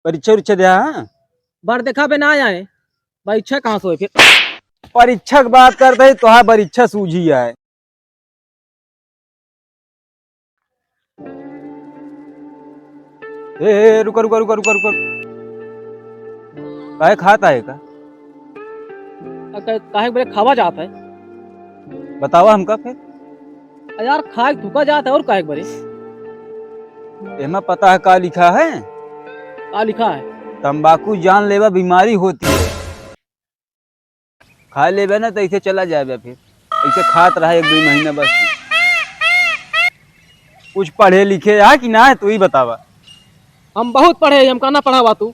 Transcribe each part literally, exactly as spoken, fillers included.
परीक्षा उरीक्षा द्या, हाँ? बर देखा बे ना आए, परीक्षा कहाँ से होई फिर? परीक्षा के बात करत ही, तोहार परीक्षा सूझी आए। ए, ए, ए, रुका, रुका, रुका, रुका, रुका। काहे खात आहे का? आ, का-, काहे के बरे खावा जात है? बतावा हमका फिर। आ यार, खाए के थूका जात है और काहे के बरे? एमा पता है का लिखा है? का लिखा है? तंबाकू जानलेवा बीमारी होती है। खा लेबे ना तो ऐसे चला जाबे फिर। ऐसे खात रहा एक दो महीना बस। कुछ पढ़े लिखे है कि ना है, तू ही बतावा। हम बहुत पढ़े, हमका ना पढ़ावा तू।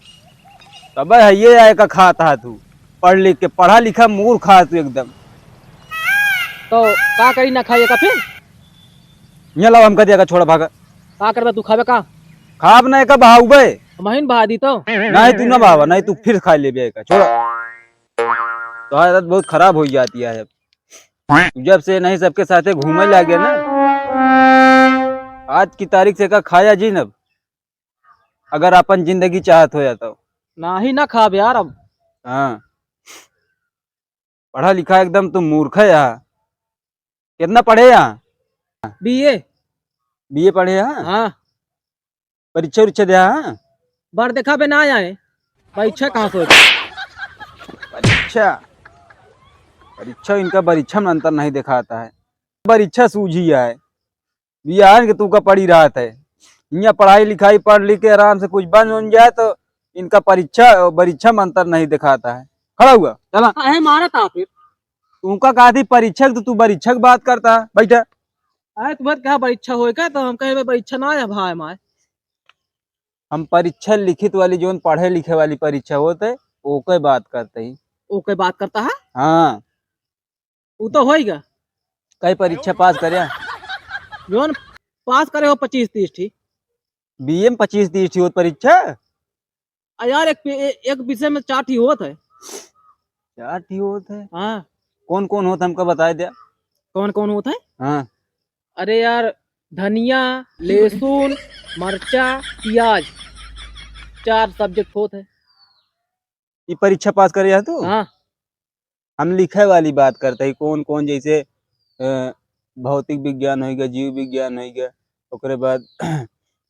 तब है ये आए का खात हा तू। पढ़ लिख के, पढ़ा लिखा मूर्ख हा तू एकदम। तो का करी ना खाइए का फिर? ये लाओ हमका दिया का छोड़ा भागा। का करबे तू, खाबे का? खाब ना एका बहाउबे। हमहिन बहा दी तो। नहीं तू ना बहावा, नहीं तू फिर खा लेबे एका, छोड़ा। तो आदत बहुत खराब हो जाती है अब। तू जब से नहीं सबके साथे घूमे लागे ना, आज की तारीख से का खाया जिन अब, अगर अपन जिंदगी चाहत हो या तो। नाही ना खाब यार अब। हाँ, पढ़ा लिखा एकदम तुम मूर्ख है यार। कितना पढ़े यहाँ? बीए। बीए पढ़े यहाँ? हाँ। परीक्षा उरीक्षा द्या, हाँ? बर देखा बे ना आए, परीक्षा कहाँ से होई? परीक्षा, परीक्षा इनका परीक्षा में अंतर नहीं दिखाता है, परीक्षा सूझी आए। बिहान के तू का पड़ी रहत है, यहाँ पढ़ाई लिखाई पढ़ लिख के आराम से कुछ बन उन जाए तो इनका परीक्षा, परीक्षा में अंतर नहीं दिखाता है। खड़ा हुआ, चला। काहे मारत आ फिर? तुमका कहा थी परीक्षा के, तो तू परीक्षा की बात करता है। बैठा। अरे तुम्हें कहा परीक्षा होए का, तो हम कहे, "बे, परीक्षा ना है भाई माय।" हम परीक्षा लिखित वाली, जोन पढ़े लिखे वाली परीक्षा होत है, ओके बात करते ही। ओके बात करता है? हाँ। वो तो होएगा। कई परीक्षा पास करे? जोन पास करे हो पच्चीस तीस ठी। बीए में पच्चीस तीस ठी होत परीक्षा? आ यार, एक पे-, ए-, एक विषय में चार ठी होत है। चार ठी होत है? हाँ। कौन कौन होत है, हमका बताए दे। कौन कौन होत है? हाँ। अरे यार, धनिया, लहसुन, मरचा, प्याज, चार subject होत है। ई परीक्षा पास करे जा तू? हाँ। हम लिखे वाली बात करते ही, कौन कौन जैसे, अ, भौतिक विज्ञान होइगा, जीव विज्ञान होइगा, ओकरे बाद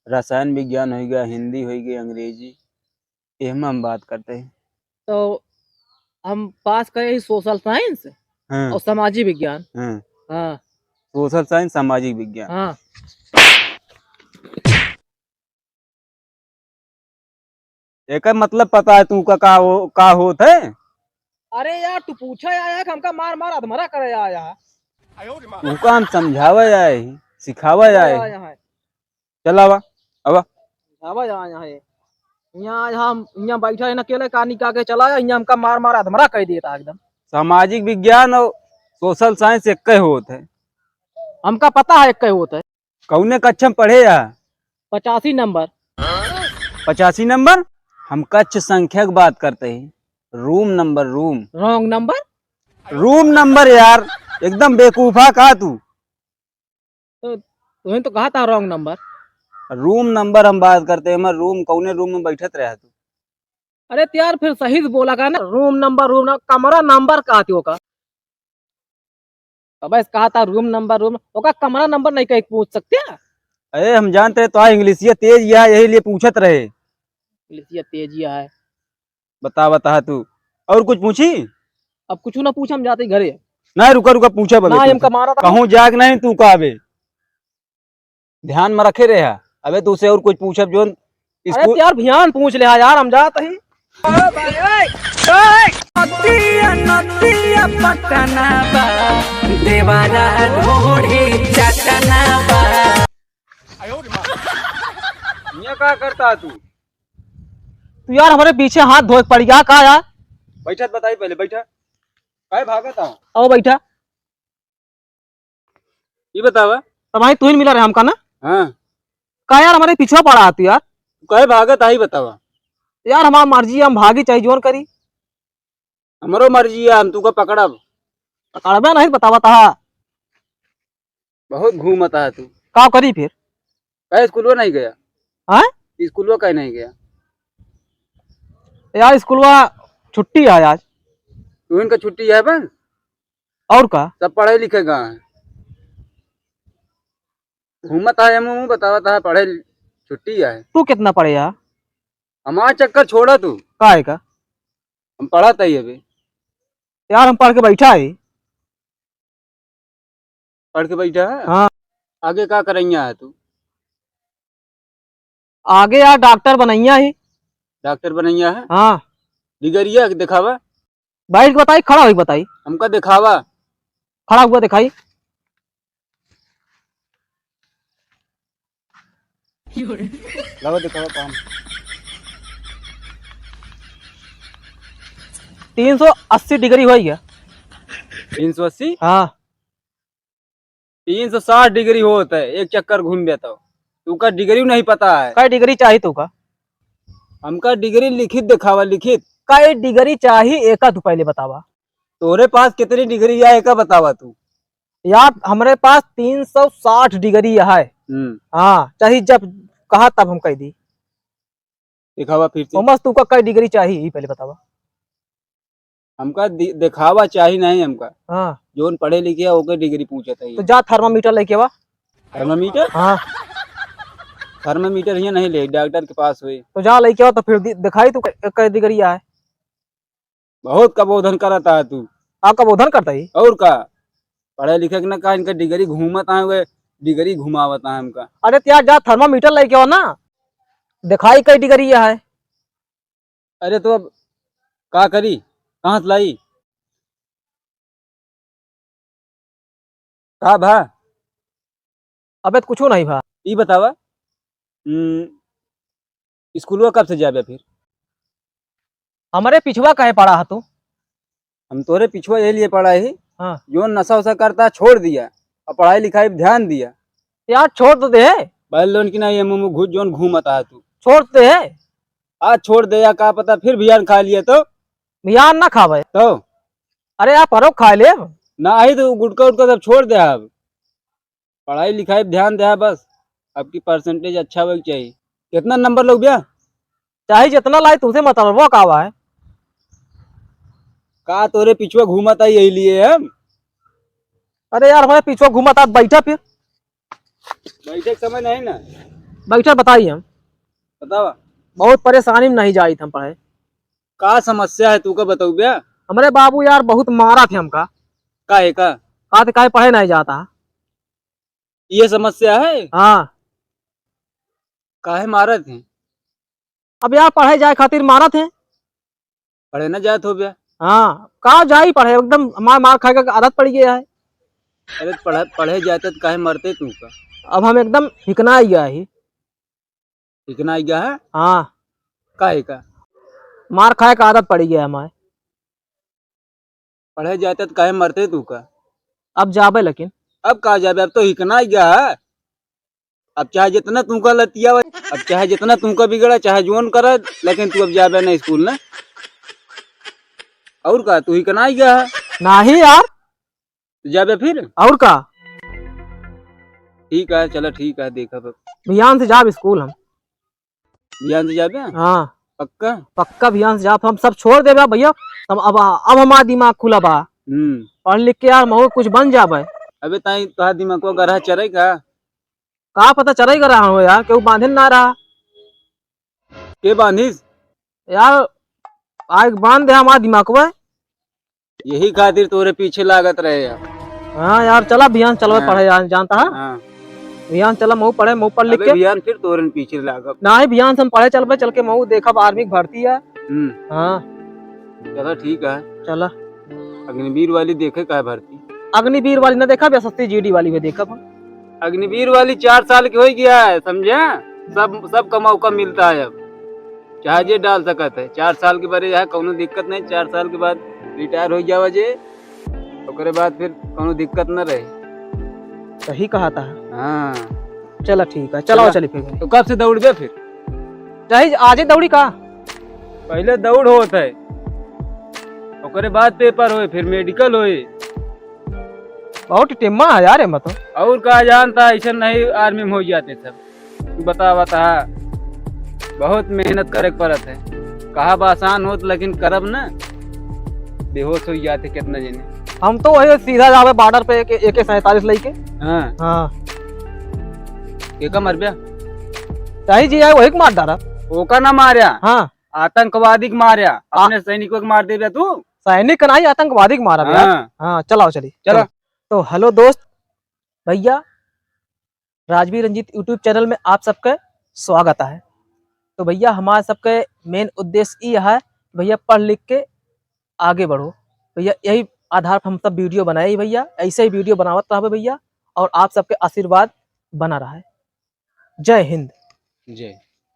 रसायन विज्ञान होइगा, हिंदी होइगा, अंग्रेजी, एहमा हम बात करते ही। तो हम पास करे ही social science हाँ। और सामाजिक विज्ञान। हाँ। हाँ। Social science, सामाजिक विज्ञान। हाँ। एकर मतलब पता है तू का, का हो, का होत है? अरे यार, तू पूछे आया है कि हमका मार मार अधमरा करे आया है? तू का हम समझावे आए ही, सिखावे आए ही। आया है। चला आवा, आवा। आवा आया है। यहाँ आज हम, यहाँ बैठा है ना अकेले, का निका के चला आया, यहाँ हमका मार मार अधमरा कर देता एकदम। सामाजिक विज्ञान और social science एक होत है। हमका पता है एक होत है। कौने कक्षा में पढ़े या? पचासी नंबर। पचासी नंबर? हम कक्ष संख्या की बात करते ही। Room number, room। Wrong number? Room number यार, एकदम बेवकूफा का तू? तो तुमने तो कहा था wrong number। Room number हम बात करते हैं, मैं room, कौने room में बैठत रहा तू? अरे तो यार, फिर सही से बोला का ना, room number, room number, कमरा number कहती हो का? अबे कहा था room number, room, ओका कमरा number नहीं कह पूछ सकते? अरे हम जानते रहे तो इंग्लिशिया तेज या, यही लिए पूछत रहे। इंग्लिशिया तेज या है। बता, बता तू, और कुछ पूछी? अब कुछ ना पूछ, हम जाते ही घरे। नहीं, रुका, रुका, पूछा बबे, ना, पूछा। हमका मारा था। कहूँ जाग नहीं तू का बे। ध्यान में रखे रहे। अबे तू से और कुछ पूछब जोन अरे स्कूल यार, ध्यान पूछ ले यार, हम जात ही। नदिया, नदिया पटना बा, देवारा ढोढ़ी चटना बा। ये का करता तू? तू यार हमारे पीछे हाथ धोए के पड़ गया का यार? बैठा तो बताई पहले, बैठा। काहे भागत आ? आओ बैठा। ई बतावा। तब भाई तू ही मिला रहे हमका ना? हाँ। का यार हमारे पीछे पड़ा तू यार? काहे भागत आ, ई बतावा। यार हमार मर्जी है, हम भागी चाहे जोन करी। हमरो मर्जी है, हम तू का पकड़ब। पकड़बे नहीं, बतावा तहा। बहुत घूमत आ तू। का करी फिर? काहे स्कूलवा नहीं गया? हाँ? स्कूलवा काहे नहीं गया? यार, स्कूलवा छुट्टी है आज। तू इनका छुट्टी है बस? और का? सब पढ़े लिखे गा है। घूमत है, हम बतावत है, पढ़े छुट्टी है। तू कितना पढ़े यार? हमारा चक्कर छोड़ा तू। का है का? हम पढ़त ही अभी। यार, हम पढ़ के बैठा है। पढ़ के बैठा है? हाँ। आगे का करैया है तू? आगे यार, डॉक्टर बनैया ही। डॉक्टर बनैया है? हाँ। डिगरिया के दिखावा। बैठ के बताई, खड़ा होके बताई? हमका दिखावा। खड़ा हुआ दिखाई। लावा दिखावा काम। तीन सौ अस्सी डिग्री होई है। तीन सौ अस्सी? हाँ। तीन सौ साठ डिग्री होत है, एक चक्कर घूम जाता हो। तू का डिग्री नहीं पता है? कई डिग्री चाही तू का? हमका डिग्री लिखित दिखावा, लिखित। कई डिग्री चाही, एका तू पहले बतावा। तोरे पास कितनी डिग्री है, एका बतावा तू। यार, हमरे पास तीन सौ साठ डिग्री है। हम्म। हाँ, चाही जब कहा तब हम कह दी। दिखावा फिर से। ओमस तू का कई डिग्री चाही, ई पहले बतावा। हमका दि-, दिखावा चाही नहीं हमका। हाँ। जोन पढ़े लिखे है, ओके डिग्री पूछत है। तो जा थर्मामीटर लेके आवा। थर्मामीटर? हाँ। थर्मामीटर हियाँ नहीं ले, डॉक्टर के पास होई। तो जा लेके आवा, तो फिर दि-, दिखाई तू क-, कई डिग्री है। बहुत कबोधन करत है तू। आप कबोधन करता ही? और का? पढ़े लिखे के ना कहा, इनका डिग्री घूमत है, वे डिग्री घुमावत है हमका। अरे तो यार, जा थर्मामीटर लेके आओ ना, दिखाई कई डिग्री है। अरे तो अब का करी, कहाँ से लाई? का भा? अबे तो कुछो नहीं भा। ई बतावा, हम्म, स्कूलवा कब से जाबे फिर? हमरे पिछवा काहे पड़ा है तू? हम तोरे पिछवा यही लिए पड़ा ही, हाँ। जो नशा वशा करता छोड़ दिया और पढ़ाई लिखाई पे ध्यान दिया। यार छोड़ तो दे। बैल लोन की ना ये मुँह घुस जोन घूमता है तू। छोड़ तो दे। आज छोड़ दे या का पता फिर बिहान खा लिए तो। बिहान ना खावे। तो? अरे यार परोक खा ले। ना आई तो गुटखा उटखा सब छोड़ दे अब। पढ़ाई लिखाई पे ध्यान दे बस, आपकी परसेंटेज अच्छा होवे के चाहिए। कितना नंबर लोग भैया? चाहे जितना लाई, तुमसे मतलब, वो का बा है? का तोरे पिछुआ घूमत आई यही लिए हम? अरे यार, हमारे पिछुआ घूमत आ, बैठा फिर। बैठे के समय नहीं ना। बैठा, बताई हम। बतावा। बहुत परेशानी में नहीं जाई हम पढ़े। का समस्या है तू का बताऊ बे? हमरे बाबू यार बहुत मारा थे हमका। काहे का? कहा थे काहे पढ़े नहीं जाता। ये समस्या है? हाँ। काहे मारत हैं? अब यार पढ़े जाए खातिर मारत हैं। पढ़े ना जात हो बे? हाँ, का जाई पढ़े, एकदम मार मार खाए के आदत पड़ गया है। अरे पढ़े, पढ़े जाते तो काहे मरते तू का? अब हम एकदम हिकना गया ही। हिकना गया है? हाँ। काहे का? मार खाए का आदत पड़ गया है हमारे। पढ़े जाते तो काहे मरते तू का? अब जाबे लेकिन। अब का जाबे, अब तो हिकना गया है। अब चाहे जितना तुमका लतिया, अब चाहे जितना तुमका बिगड़ा, चाहे जोन करा, लेकिन तू अब जाबे ना स्कूल ना। और का, तू हिकना गया है। नहीं यार। तो जाबे फिर? और का? ठीक है, चला ठीक है, देखा अब। बिहान से जाब स्कूल हम। बिहान से जाबे? हाँ। पक्का? पक्का बिहान से जाब, हम सब छोड़ देबे भैया। हम अब, अब हमारा दिमाग खुला बा। हम्म। पढ़ लिख के यार महू कुछ बन जाबे। अबे ताई तोहार दिमाग को गरहा चरे का? का पता चरे गरहा हो यार, केहू बांधे ना रहा। के बांधिस? यार, आग बांध दे हमार दिमागवा। यही खातिर तोरे पीछे लागत रहे यार। हाँ यार, चला बिहान चलबे हाँ। पढ़े यार, जानता है? हाँ। बिहान चला, महू पढ़े, महू पढ़ लिख अबे के। बिहान फिर तोरन पीछे लागब। नाही, बिहान से हम पढ़े चलबे, चल के महू देखब आर्मी के भर्ती है। हम्म। हाँ। चला ठीक है। चला। अग्निवीर वाली देखे का है भर्ती? अग्निवीर वाली ना देखब, यशस्वी जीडी वाली भी देखब हम। अग्निवीर वाली चार साल के हो गया है, समझे? सब, सबका मौका मिलता है अब, चाहे जे डाल सकत है। चार साल के बरे है, कौनो दिक्कत नहीं। चार साल के बाद रिटायर हो जावा जे, ओकरे बाद फिर कौनो दिक्कत न रहे। सही कहा था। हाँ। चला ठीक है, चला चला। चली फिर। तो कब से दौड़बे फिर? चाहे आज ही दौड़ी का? पहले दौड़ होत है, ओकरे बाद पेपर होए, फिर मेडिकल होए। बहुत टेम्मा है यार, एमा तो। और का जानता, ऐसे नहीं आर्मी में हो जाते सब। तू बतावा था, बहुत मेहनत करे के पड़त है। कहा बा आसान होत, लेकिन करब ना, बेहोश होइ जाते कितना जने। हम तो वही सीधा जावे बॉर्डर पे, एक, AK सैंतालीस लेके। हाँ। हाँ। एका मरब्या? चाहे जी आए, वही के मार डारा। ओका ना मार्या। हाँ। आतंकवादी के मार्या। आ- अपने सैनिकों के मार देब्या तू। सैनिक का नहीं, आतंकवादी के मारा भैया। हाँ। हाँ, चलाओ चली। चलो। चलो। तो हेलो दोस्त, भैया, राजवीर रंजीत YouTube चैनल में आप सबके स्वागत है। तो भैया, हमारे सबके मेन उद्देश्य ई है, भैया, पढ़ लिख के आगे बढ़ो। भैया, यही आधार पर हम सब वीडियो बनाए भैया, ऐसे ही वीडियो बनावत रहबे भैया, और आप सबके आशीर्वाद बना रहे। जय हिंद। जय।